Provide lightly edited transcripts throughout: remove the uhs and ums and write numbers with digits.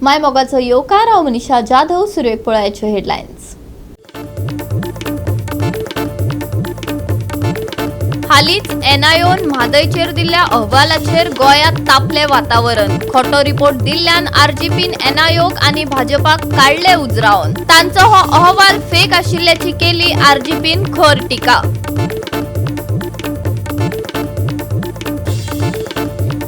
माय मोगाचो येवकार. हांव मनीषा जाधव. सुरवेक पळयाच्यो हेडलायन्स. हालींच एनआयओन म्हादयचेर दिल्ल्या अहवालाचेर गोंयांत तापलें वातावरण. खोटो रिपोर्ट दिल्ल्यान आरजीपीन एनआयओक आनी भाजपाक काडले उजरावन. तांचो हो अहवाल फेक आशिल्ल्याची केली आरजीपीन खर टिका.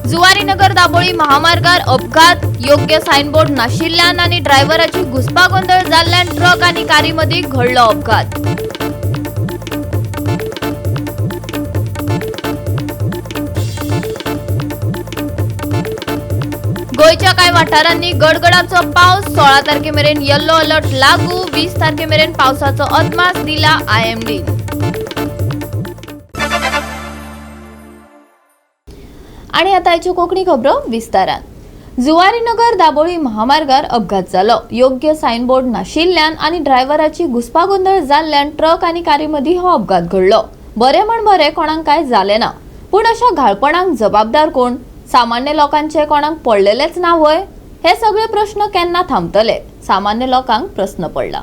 जुवारीनगर दाबोळी महामार्गार अपघात. योग्य सायनबोर्ड नाशिल्ल्यान आनी ड्रायव्हराची घुस्पागोंदळ जाल्ल्यान ट्रक आनी कारी मदीं घडलो अपघात. गोंयच्या कांय वाठारांनी गडगडाचो पावस. 16 तारखे मेरेन येल्लो अलर्ट लागू. 20 तारखे मेरेन पावसाचो अदमास दिला आयएमडी. आणि आता आयच्यो कोंकणी खबरो विस्तारान. जुवारीनगर दाबोळी महामार्गार अपघात जालो. योग्य सायनबोर्ड नाशिल्ल्यान आनी ड्रायव्हराची घुस्पागोंदळ जाल्ल्यान ट्रक आनी कारी मदीं हो अपघात घडलो. बरें म्हण बरें कोणाक कांय जालें ना, पूण अशा घाळपणाक जबाबदार कोण? सामान्य लोकांचे कोणाक पडलेलेच ना व्हय? हे सगळे प्रश्न केन्ना थांबतले? सामान्य लोकांक प्रस्न पडला.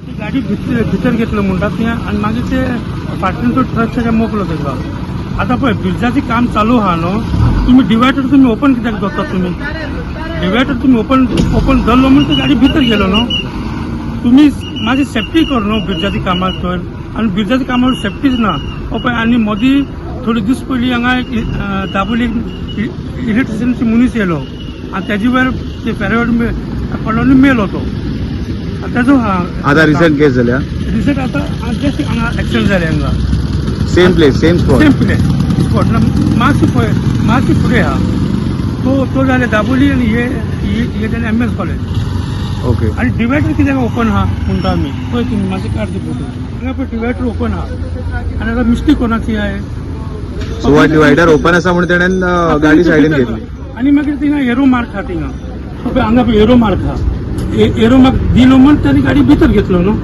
ती गाडी भितर भितर घेतलं म्हणटा तें आनी मागीर ते फाटल्यान तो ट्रक तेका मोकलो तेका. आतां पळय, ब्रिजाचें काम चालू आहा न्हू, तुमी डिवायडर तुमी ओपन कित्याक दवरतात? तुमी डिवायडर तुमी ओपन ओपन धरलो म्हूण ती गाडी भितर गेलो न्हू. तुमी मातशी सेफ्टी कर न्हू ब्रिजाच्या कामाक तर. आनी ब्रिजाच्या कामाक सेफ्टीच ना. हो पळय, आनी मदीं थोडे दीस पयलीं हांगा एक दाबोली इलेक्ट्रिशियनची मनीस येयलो आनी तेजे वयर ते फेरेवर पडलो आनी मेलो तो. आनी तेजो आता रिसेंट केस झाल्या? रिसेंट आता जस्ट हांगा एक्सिडंट जाले हांगा. Same place, same spot? Same place spot ना, मातशें पळय, मातशें फुडें आहा. तो तो जाले दाबोली आनी हे हे हे जाले एम एस कॉलेज. ओके. आनी डिवायडर कित्याक ओपन आहा म्हणटा आमी. पळय तुमी, मातशें काड ती फोटो. हांगा पळय, डिवायडर ओपन आहा आनी आतां मिस्टेक कोणाची आहे? सो डिवायडर ओपन असा म्हणून तेणेन गाडी सायडीन घेतली. आनी मागीर थिंगा एरो मार्क आहा. थिंगा पळय, हांगा पळय, एरो मार्क आहा. एरो मार्क दिलो म्हूण ताणी गाडी भितर घेतलो न्हू.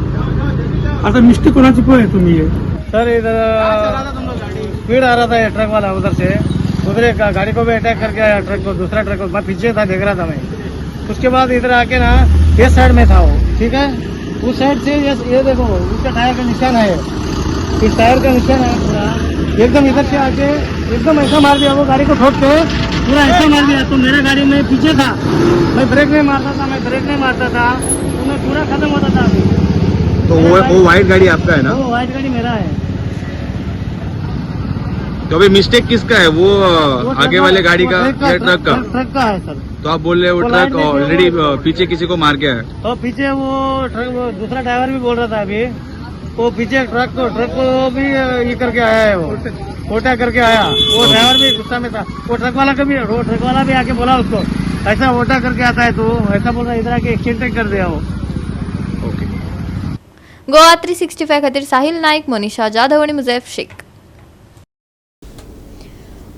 आतां मिस्टेक कोणाची पळय तुमी हे. सर, इधर स्पीड आ रहा था ये ट्रक वाला उधर से. उधर एक गाड़ी को भी अटैक करके आया, ट्रक को, दूसरा ट्रक को. मैं पीछे था, देख रहा था मैं. उसके बाद इधर आके ना, ये साइड में था वो, ठीक है? उस साइड से ये देखो, उसका टायर का निशान है. इस टायर का निशान है पूरा. एकदम इधर से आके एकदम ऐसा मार दिया वो गाड़ी को, ठोक के पूरा ऐसा मार दिया. तो मेरा गाड़ी में पीछे था, मैं ब्रेक नहीं मारता था, मैं ब्रेक नहीं मारता था तो मैं पूरा खत्म होता था अभी. तो वो व्हाइट गाड़ी आपका है ना? वो व्हाइट गाड़ी मेरा है. तो अभी मिस्टेक किसका है वो? वो आगे ट्रक वाले गाड़ी वो का ट्रक या ट्रक का? ट्रक का है सर. तो आप बोल रहे हो वो ट्रक लाइन में ऑलरेडी वो- पीछे किसी को मार के आया? तो पीछे वो ट्रक, वो दूसरा ड्राइवर भी बोल रहा था अभी, वो पीछे ट्रक को भी ये करके आया है, वो कोटा करके आया. वो ड्राइवर भी गुस्सा में था. वो ट्रक वाला का भी, वो ट्रक वाला भी आके बोला उसको, ऐसा ओटा करके आता है तू, ऐसा बोल रहा है. इधर आके एक्सीडेंट कर दिया वो. ओके. गोवा 365 खातीर साहिल नाईक, मनीषा जाधव आनी मुजैफ शेख.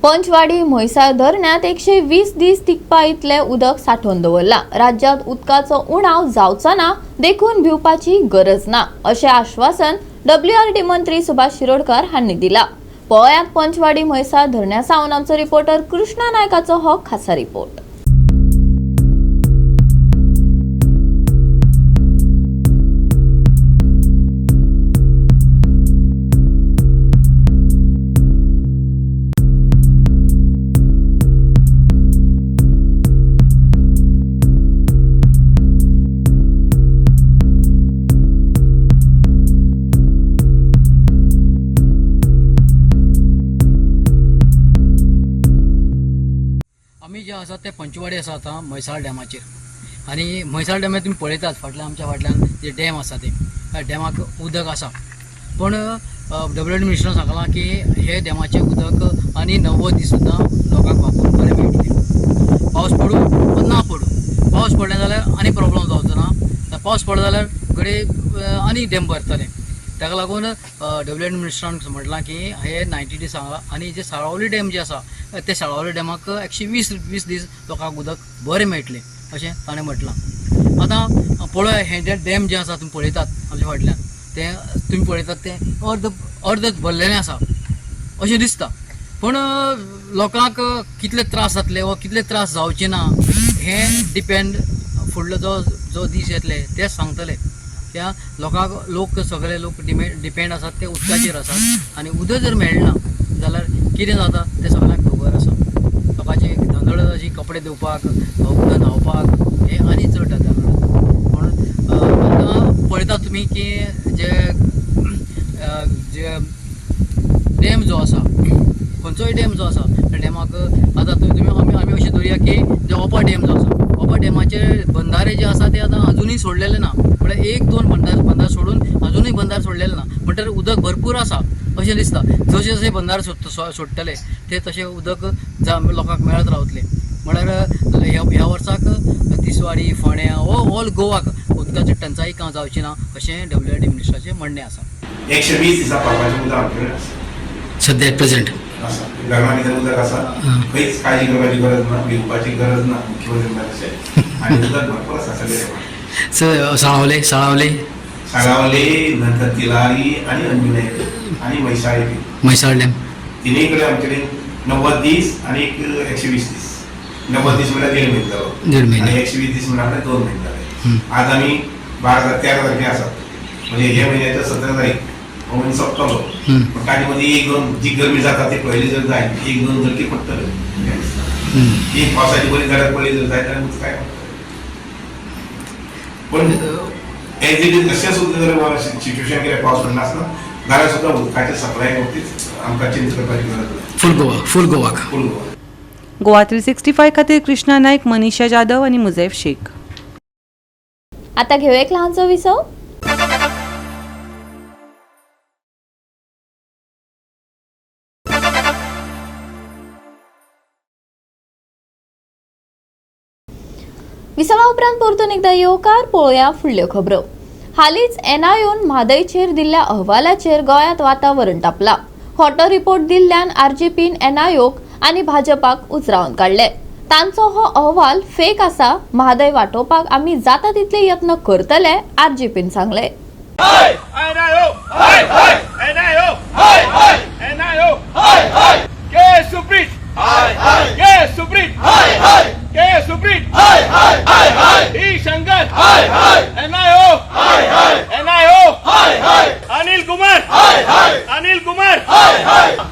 पंचवाडी म्हैसाळ धरणांत 120 दीस तिगपा इतलें उदक सांठोवन दवरलां. राज्यांत उदकाचो उणाव जावचो ना, देखून भिवपाची गरज ना, अशें आश्वासन डब्ल्यूआरडी मंत्री सुभाष शिरोडकर हांणी दिलां. पळयात पंचवाडी म्हैसाळ धरण्या सावन आमचो रिपोर्टर कृष्णा नायकाचो हो खासा रिपोर्ट. आमी जे आसा ते पंचवाडी आसा आतां म्हैसाळ डॅमाचेर. आनी म्हैसाळ डॅमार तुमी पळयतात, फाटल्यान आमच्या फाटल्यान जे डॅम आसा ते त्या डॅमाक उदक आसा, पूण डब्ल्यू डी मिनिस्टरान सांगलां की हे डॅमाचें उदक आनी 90 दीस सुद्दां लोकांक वापरूंक बरें मेळटलें, पावस पडूं वा ना पडूं. पावस पडले जाल्यार आनी प्रोब्लम जावचो ना. पावस पडलो जाल्यार घडये आनी डॅम भरतले. ताका लागून डेव्हलपमेंट मिनिस्टरान म्हटलां की हे 90 दीस आनी जे साळावली डॅम जे आसा ते साळावली डॅमाक 120 दीस लोकांक उदक बरें मेळटलें अशें ताणें म्हटलां. आतां पळय हें जे डॅम जे आसा तुमी पळयतात आमच्या फाटल्यान, तें तुमी पळयतात तें अर्द अर्द भरलेलें आसा अशें दिसता. पूण लोकांक कितले त्रास जातले वा कितले त्रास जावचे ना हें डिपेंड फुडलो जो जो दीस येतले ते सांगतले. त्या लोकांक लोक सगळे लोक डिपेंड आसात ते उदकाचेर आसात आनी उदक जर मेळना जाल्यार कितें जाता तें सगळ्यांक खबर आसा. लोकांची धांदळ अशी कपडे धुवपाक, उदक न्हांवपाक हें आनी चड धांदळ. म्हणून आतां पळयतात तुमी की जे जे डॅम जो आसा, खंयचोय डॅम जो आसा त्या डॅमाक आतां तुमी आमी अशें धरुया की जे ओपा डॅम जो आसा, ओपा डॅमाचे बंधारे जे आसा ते आतां अजुनूय सोडलेले ना. म्हळ्यार 1-2 बंधार सोडून अजुनूय बंधार सोडलेले ना. म्हणटकीर उदक भरपूर आसा अशें दिसता. जशें जशें बंधार सोडटले ते तशें उदक लोकांक मेळत रावतलें. म्हळ्यार ह्या वर्साक तिसवाडी, फोंड्या वो ऑल गोवाक उदकाची टंचाई कांय जावची ना अशें डब्ल्यू आर डी मिनिस्टराचें म्हणणें आसा. 120 दिसा पावपाचें उदक आमचे कडेन आसा. सद्या एट प्रेझेंट आसा, धरणां भितर उदक आसा, खंयच काळजी करपाची गरज ना, भिवपाची गरज ना मुख्यमंत्री तशें. आनी उदक भरपूर आसा सगळे. साळावले साळावले साळावले, नंतर तिलारी आनी अंजुणे आनी म्हैसाळ, म्हैसाळ डॅम, तिनूय कडेन आमचे कडेन 90 दीस आनी 120 दीस. 90 दीस म्हळ्यार 1.5 म्हयने जालो, 1.5 म्हयने, आनी 120 दीस म्हळ्यार 2 म्हयने जाले. आज आमी 12-13 तारखे आसात, म्हणजे हे म्हयन्याच्या 17 तारीख हो म्हयनो सोंपतलो. पण ताजे मदीं 1-2 जी गरमी जाता ती पळयली जर जाय, 1-2 गरमी पडटले, एक पावसाची बरी जाल्यार पळयली जर जाय जाल्यार काय पडटलें. पण एज it is अशें सुद्दां जर सिच्युएशन कितें पावस पडना आसतना जाल्यार सुद्दां उदकाचे सप्लाय बाबतींत आमकां चिंता करपाची गरज ना. फूल गोवा, फूल गोवाक, फूल गोवा. गोवा 365 खातीर कृष्णा नायक, मनीषा जाधव आनी मुजैफ शेख. आता घेऊया एक लहानसो विसव. विसवा उपरांत परतून एकदा येवकार. पळोवया फुडल्यो खबरो. हालींच एनआयओन म्हादयचेर दिल्ल्या अहवालाचेर गोंयांत वातावरण तापलां. खोटो रिपोर्ट दिल्ल्यान आरजीपीन एनआयओक आनी भाजपाक उजरावन काडले. तांचो हो अहवाल फेक आसा. म्हादय वाटोवपाक आमी जाता तितले यत्न करतले, आरजीपीन सांगले. अनिल कुमार, अनिल कुमार,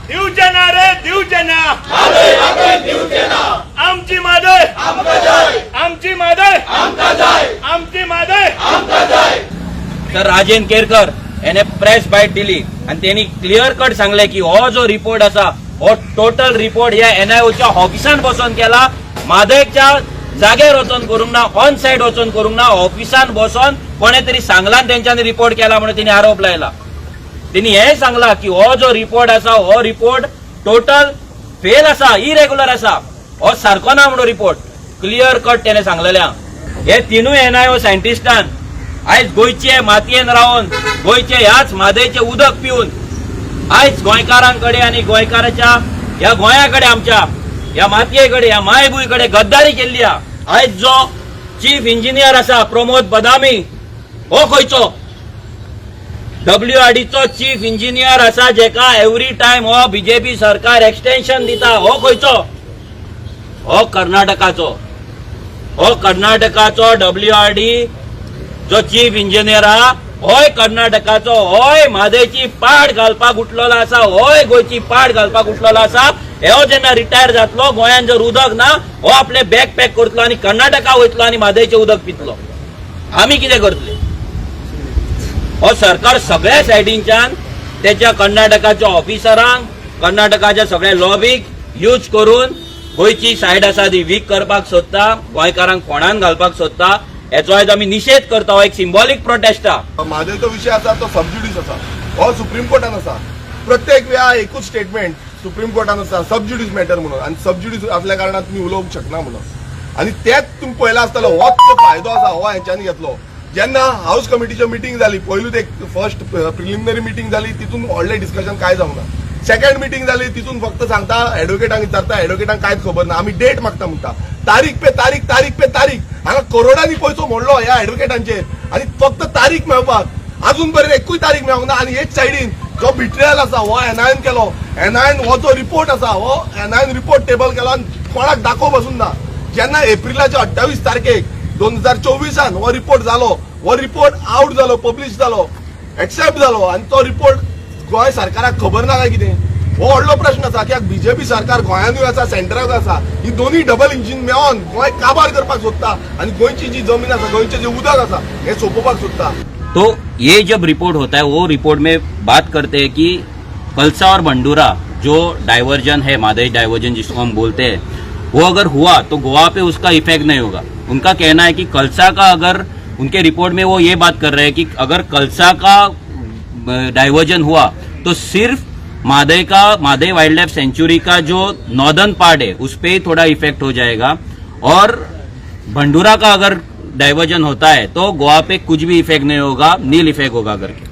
दिवचे ना रे, दिवचे ना आमची म्हादय, आमची म्हादय, आमची म्हादय. तर राजेंद्र केरकर याने प्रेस बायट दिली आणि त्यांनी क्लिअर कट सांगले की हो जो रिपोर्ट असा हो टोटल रिपोर्ट ह्या एनआयओच्या ऑफिसान बसून केला, म्हादयच्या जाग्यार वचून करूंक ना, ऑन सायट वचून करूंक ना, ऑफिसान बसून कोणे तरी सांगला तेंच्यांनी रिपोर्ट केला म्हणून तेणी आरोप लायला. तेणी हें सांगला की हो जो रिपोर्ट आसा हो रिपोर्ट टोटल फेल आसा, इरेग्युलर आसा, हो सारको ना म्हणून रिपोर्ट क्लियर कट तेणे सांगलेले. हे तिनूय एनआयओ सायंटिस्टान आयज गोंयचे मातयेन रावन गोंयचे ह्याच म्हादयचें उदक पिवन आयज गोंयकारांकडे आनी गोंयकाराच्या ह्या गोंया कडेन, आमच्या ह्या मातये कडेन, ह्या मायभूंय कडेन गद्दारी केल्ली आहा. आयज जो चीफ इंजिनियर आसा प्रमोद बदामी हो खंयचो डब्ल्यूआरडीचो चीफ इंजिनियर आसा जेका एवरी टायम हो बीजेपी सरकार एक्सटेन्शन दिता, हो खंयचो? हो कर्नाटकाचो, हो कर्नाटकाचो डब्ल्यूआरडी जो चीफ इंजिनियर आहा होय कर्नाटकाचो, होय म्हादयची पाड घालपाक उठलेलो आसा, होय गोंयची पाड घालपाक उठलेलो आसा. हो जेन्ना रिटायर जातलो, गोंयांत जर उदक ना, हो आपले बॅग पॅक करतलो आनी कर्नाटका वयतलो आनी म्हादयचें उदक पितलो. आमी कितें करतले? हो सरकार सगळ्या सायडींच्यान तेच्या कर्नाटकाच्या ऑफिसरांक, कर्नाटकाच्या सगळ्या लॉबीक यूज करून गोंयची सायड आसा ती वीक करपाक सोदता, गोंयकारांक फोंडान घालपाक सोदता. हेचो आयज आमी निशेध करता. हो एक सिंबॉलीक प्रोटेस्ट आहा. म्हादयचो विशय आसा तो सबज्युडीस आसा, हो सुप्रीम कोर्टान आसा. प्रत्येक वेळा एकूच स्टेटमेंट सुप्रीम कोर्टान आसा, सबज्युडीस मॅटर म्हणून, आनी सबज्युडीस असल्या कारणान तुमी उलोवंक शकना म्हणून. आनी तेच तुमी पळयला आसतलो, होच जो फायदो आसा हो हेंच्यांनी घेतलो. जेन्ना हाऊस कमिटीची मिटींग जाली, पयलूच एक फर्स्ट प्रिलिमिनरी मिटींग जाली, तितून व्हडलें डिस्कशन कांय जावंक ना. सेकंड मिटींग जाली, तितून फक्त सांगता, एडवोकेटांक विचारता, एडवोकेटांक कांयच खबर ना. आमी डेट मागता म्हणटा, तारीख पे तारीख, तारीख पे तारीख. हांगा करोडांनी पयसो मोडलो ह्या एडवोकेटांचेर आनी फक्त तारीख मेळपाक अजून पर्यंत एकूय तारीख मेळोंक ना. आनी हेच सायडीन जो बिट्रियल आसा हो एनआयन केलो, एनआयन हो जो रिपोर्ट आसा हो एनआयन रिपोर्ट टेबल केलो आनी कोणाक दाखोवं पसून ना. जेन्ना एप्रिलाच्या 28 तारखेक 2024 हो रिपोर्ट जालो, हो रिपोर्ट आउट जालो, पब्लिश जालो, एक्सेप्ट जालो आनी तो रिपोर्ट गोंय सरकाराक खबर ना काय कितें, हो व्हडलो प्रश्न आसा. कित्याक बीजेपी सरकार गोंयानूय आसा, सेंट्राकूय आसा, ही दोनूय डबल इंजीन मेळोन गोंय काबार करपाक सोदता आनी गोंयची जी जमीन आसा, गोंयचें जें उदक आसा हें सोंपोवपाक सोदता. तो ये जब रिपोर्ट होता है, वो रिपोर्ट में बात करते हैं कि कलसा और भंडूरा जो डाइवर्जन है, मादई डाइवर्जन जिसको हम बोलते हैं, वो अगर हुआ तो गोवा पे उसका इफेक्ट नहीं होगा. उनका कहना है कि कलसा का अगर उनके रिपोर्ट में वो ये बात कर रहे हैं कि अगर कलसा का डाइवर्जन हुआ तो सिर्फ मादई का, मादई वाइल्ड लाइफ सेंचुरी का जो नॉर्दर्न पार्ट है उस पर ही थोड़ा इफेक्ट हो जाएगा, और भंडूरा का अगर डाइवर्जन होता है तो गोवा पे कुछ भी इफेक्ट नहीं होगा, नील इफेक्ट होगा करके.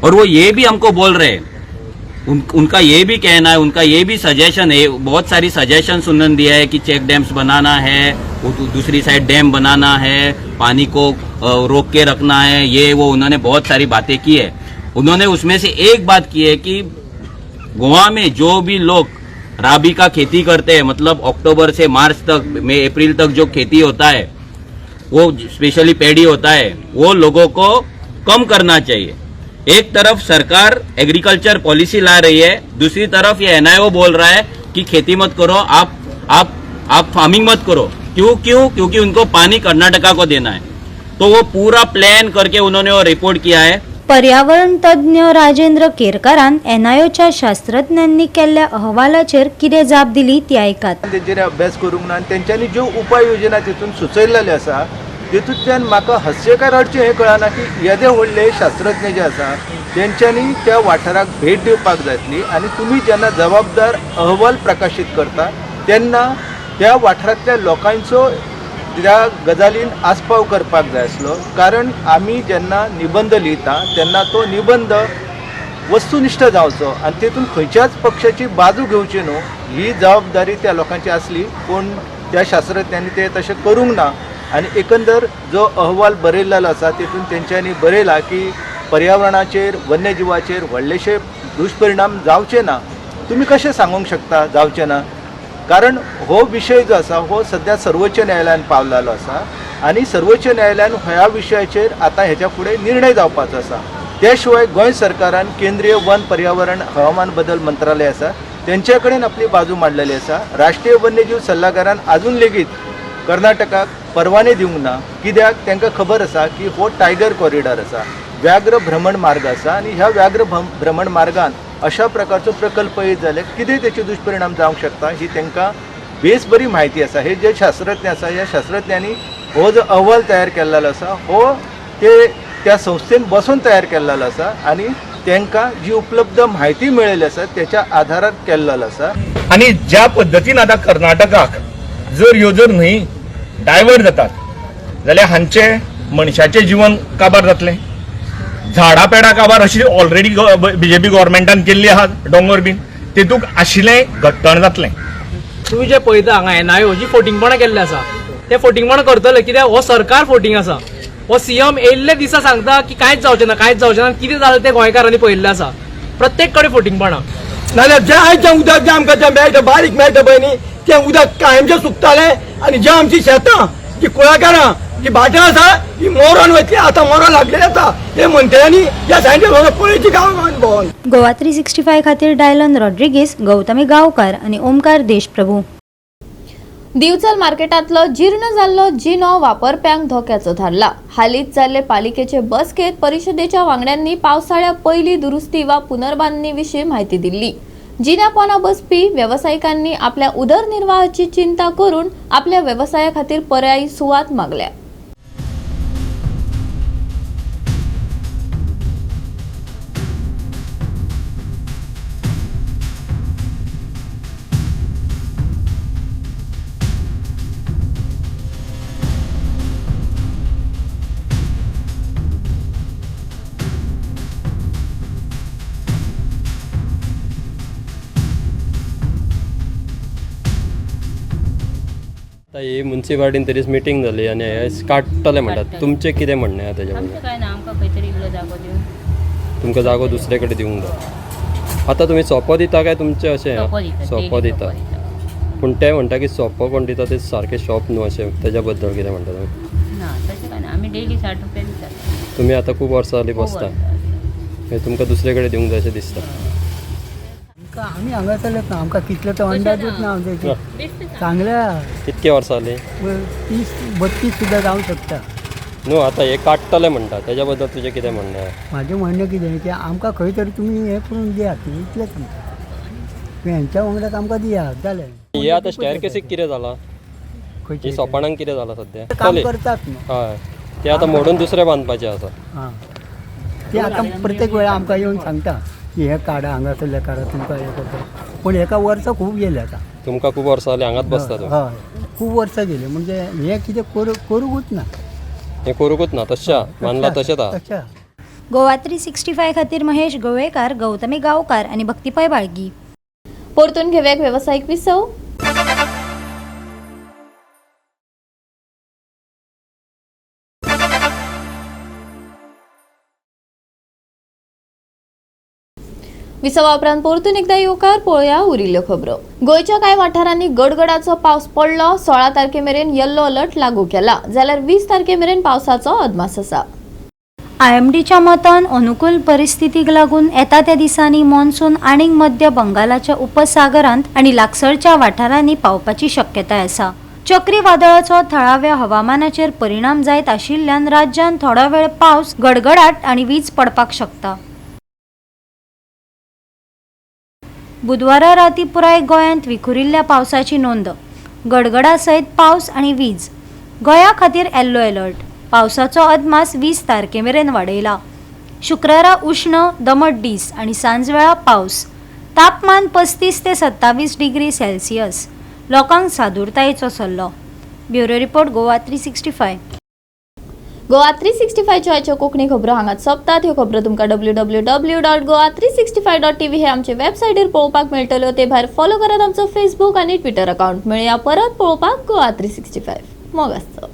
और वो ये भी हमको बोल रहे हैं, उनका ये भी कहना है, उनका ये भी सजेशन है, बहुत सारी सजेशन उन्होंने दिया है कि चेक डैम्स बनाना है, दूसरी साइड डैम बनाना है, पानी को रोक के रखना है, ये वो उन्होंने बहुत सारी बातें की है. उन्होंने उसमें से एक बात की है कि गोवा में जो भी लोग राबी का खेती करते हैं, मतलब अक्टूबर से मार्च तक, मई अप्रैल तक जो खेती होता है, वो स्पेशली पेड़ी होता है, वो लोगों को कम करना चाहिए. एक तरफ सरकार एग्रीकल्चर पॉलिसी ला रही है, दूसरी तरफ ये एनआईओ बोल रहा है कि खेती मत करो, आप आप आप फार्मिंग मत करो. क्यों क्यों? क्योंकि उनको पानी कर्नाटका को देना है. तो वो पूरा प्लान करके उन्होंने वो रिपोर्ट किया है. पर्यावरण तज्ञ राजेंद्र केरकारान एनआयओच्या शास्त्रज्ञांनी केल्ल्या अहवालाचेर कितें जाप दिली ती आयकात. तेंच्यांनी अभ्यास करूंक ना आनी तेंच्यांनी ज्यो उपाय योजना तितून सुचयल्लेल्यो आसा तितूंतल्यान म्हाका हांसचें काय रडचें हें कळना की येदे व्हडले शास्त्रज्ञ जे आसा तेंच्यांनी त्या वाठाराक भेट दिवपाक जातली आनी तुमी जेन्ना जबाबदार अहवाल प्रकाशीत करता तेन्ना त्या वाठारांतल्या लोकांचो त्या गजालीन आस्पाव करपाक जाय आसलो. कारण आमी जेन्ना निबंद लिहिता तेन्ना तो निबंद वस्तुनिश्ठ जावचो आनी तेतून खंयच्याच पक्षाची बाजू घेवची न्हू ही जबाबदारी त्या लोकांची आसली, पूण त्या शास्त्रज्ञांनी ते तशें करूंक ना. आनी एकंदर जो अहवाल बरयल्लो आसा तेतून तेंच्यांनी बरयला की पर्यावरणाचेर वन्यजिवाचेर व्हडलेशे दुश्परिणाम जावचे ना. तुमी कशें सांगूंक शकता जावचे ना? कारण हो विशय जो आसा हो सद्या सर्वोच्च न्यायालयान पावलेलो आसा आनी सर्वोच्च न्यायालयान ह्या विशयाचेर आतां हेच्या फुडें निर्णय जावपाचो आसा. त्या शिवाय गोंय सरकारान केंद्रीय वन पर्यावरण हवामान बदल मंत्रालय आसा तेंचे कडेन आपली बाजू मांडलेली आसा. राष्ट्रीय वन्यजीव सल्लागारान आजून लेगीत कर्नाटकाक परवाने दिवंक ना, कित्याक तांकां खबर आसा की हो टायगर कॉरिडॉर आसा, व्याघ्र भ्रमण मार्ग आसा आनी ह्या व्याघ्र भ्रमण मार्गान अशा प्रकारचो प्रकल्प येत जाल्यार कितें तेचे दुश्परिणाम जावंक शकता ही तांकां बेस बरी म्हायती आसा. हे जे शास्त्रज्ञ आसा ह्या शास्त्रज्ञांनी हो जो अहवाल तयार केल्लो आसा हो ते त्या संस्थेन बसून तयार केल्लो आसा आनी तांकां जी उपलब्ध म्हायती मेळिल्ली आसा त्याच्या आधारार केल्लो आसा. आनी ज्या पद्दतीन आतां कर्नाटकाक जर ह्यो जर न्हंय डायवर्ट जातात जाल्यार हांचे मनशाचें जिवन काबार जातलें, झाडां पेडां काबार अशी ऑलरेडी बीजेपी गव्हर्मेंटान केल्ली आहा, दोंगर बीन तेतूंक आशिल्लें घट्टण जातलें. तुमी जे पळयता हांगा एनआयओ जी फोटिंगपणां केल्लें आसा ते फोटिंगपणां करतले, कित्याक हो सरकार फोटिंग आसा. हो सीएम येयल्ले दिसा सांगता की कांयच जावचें ना, कांयच जावचें ना, कितें जालें तें गोंयकारांनी पळयल्लें आसा. प्रत्येक कडेन फोटिंगपणां. नाजाल्यार जें आयज जें उदक जें आमकां जें मेळटा बारीक मेळटा पळय न्ही तें उदक कायमचें सुकतालें आनी जें आमची शेतां जी कुळागरां जी भाटां आसा ही मोरोन वयतली, आतां मोरो लागलेली आसा. हे मंत्र्यांनी ह्या सायंटिस्टांक पळयची गांव गांवान भोंवन. गोवा 365 खातीर डायलन रॉड्रिगीस, गौतमी गांवकार आनी ओमकार देशप्रभू. दिवचल मार्केटांतलो जीर्ण जाल्लो जिनो वापरप्यांक धोक्याचो थारला. हालींच जाल्ले पालिकेचे बसकेत परिशदेच्या वांगड्यांनी पावसाळ्या पयली दुरुस्ती वा पुनर्बांदणी विशीं म्हायती दिल्ली. जिन्या पोना बसपी वेवसायिकांनी आपल्या उदरनिर्वाहाची चिंता करून आपल्या वेवसाया खातीर पर्यायी सुवात मागल्या. ही मुन्सिपालिटीन तरीच मिटींग जाली आनी हे काडटले म्हणटात, तुमचें कितें म्हणणें आहा तेज्या बद्दल? काय ना, आमकां खंय तरी इल्लो जागो दिवन. तुमकां जागो दुसरे कडेन दिवंक जाय. आतां तुमी सोपो दिता काय तुमचें अशें? सोपो दिता, सोपो daily. दिता. पूण ते म्हणटा की सोपो कोण दिता ते सारकें शॉप न्हू अशें, तेज्या बद्दल कितें म्हणटा तुमी? ना, तशें काय ना, आमी डेली 60 रुपया दितात. तुमी आतां खूब वर्सां जालीं खूब बसता, वर्सां. मागीर तुमकां दुसरे कडेन दिवंक जाय अशें दिसता. आमी हांगासरलेच ना, आमकां कितले तो अंदाजूच ना आमचे. चांगल्या. कितके वर्सां जालीं? 30-32 सुद्दां जावंक शकता. न्हू, आतां हे काडटले म्हणटा तेज्या बद्दल तुजें कितें म्हणणें आहा? म्हाजें म्हणणें कितें की आमकां खंय तरी तुमी हें करून दियात, इतलेंच आमकां. हेंच्या वांगडाच आमकां दियात, जालें. हे आतां स्टॅर केसीक कितें जालां? खंयचें? ही सोपाणांक कितें जालां सद्या? काम करतात न्हू. हय, ते आतां मोडून दुसरें बांदपाचें आसा. आं, ते आतां प्रत्येक वेळा आमकां येवन सांगता की हें काडा, हांगासरलें काडा, तुमकां हें करता. पूण हेका वर्सां खूब गेलीं आतां. तुमकां खूब वर्सां जालीं हांगाच बसता तुमी? हय, खूब वर्सां गेलीं. म्हणजे हें कितें करूंकूच ना. हें करूंकूच ना, तशें आहा, मानलां तशेंच आहा. तशें आहा. गोवा 365 खातीर महेश गोवेकार, गौतमी गांवकार आनी भक्ती पै बाळगी. परतून घेवया वेवसायीक विसव. विसवा उपरांत परतून एकदा येवकार. पळोवया उरिल्ल्यो खबरो. गोंयच्या कांय वाठारांनी गडगडाचो पावस पडलो. 16 तारखे मेरेन येल्लो अलर्ट लागू केला, जाल्यार 20 तारखे मेरेन पावसाचो अदमास आसा. आयएमडीच्या मतान अनुकूल परिस्थितीक लागून येता त्या दिसांनी मॉन्सून आनीक मध्य बंगालाच्या उपसागरांत आनी लागसरच्या वाठारांनी पावपाची शक्यताय आसा. चक्रीवादळाचो थळाव्या हवामानाचेर परिणाम जायत आशिल्ल्यान राज्यांत थोडो वेळ पावस, गडगडाट आनी वीज पडपाक शकता. बुधवारा राती पुराय गोंयांत विखुरिल्ल्या पावसाची नोंद. गडगडा सयत पावस आनी वीज. गोंया खातीर येल्लो अलर्ट. पावसाचो अदमास 20 तारखे मेरेन वाडयला. शुक्रारा उश्ण दमट दीस आनी सांजवेळा पावस. तापमान 35 ते 27 डिग्री सेल्सियस. लोकांक सादुरतायेचो सल्लो. Bureau report, Goa 365. Goa 365च्यो आयच्यो कोंकणी खबरो हांगाच सोंपतात. ह्यो खबरो तुमकां www.goa365.tv हे आमचे वेबसायटीर पळोवपाक मेळटल्यो. ते भायर फॉलो करात आमचो फेसबूक आनी ट्विटर अकाउंट. मेळया परत पळोवपाक गोवा 365. मोग आसचो.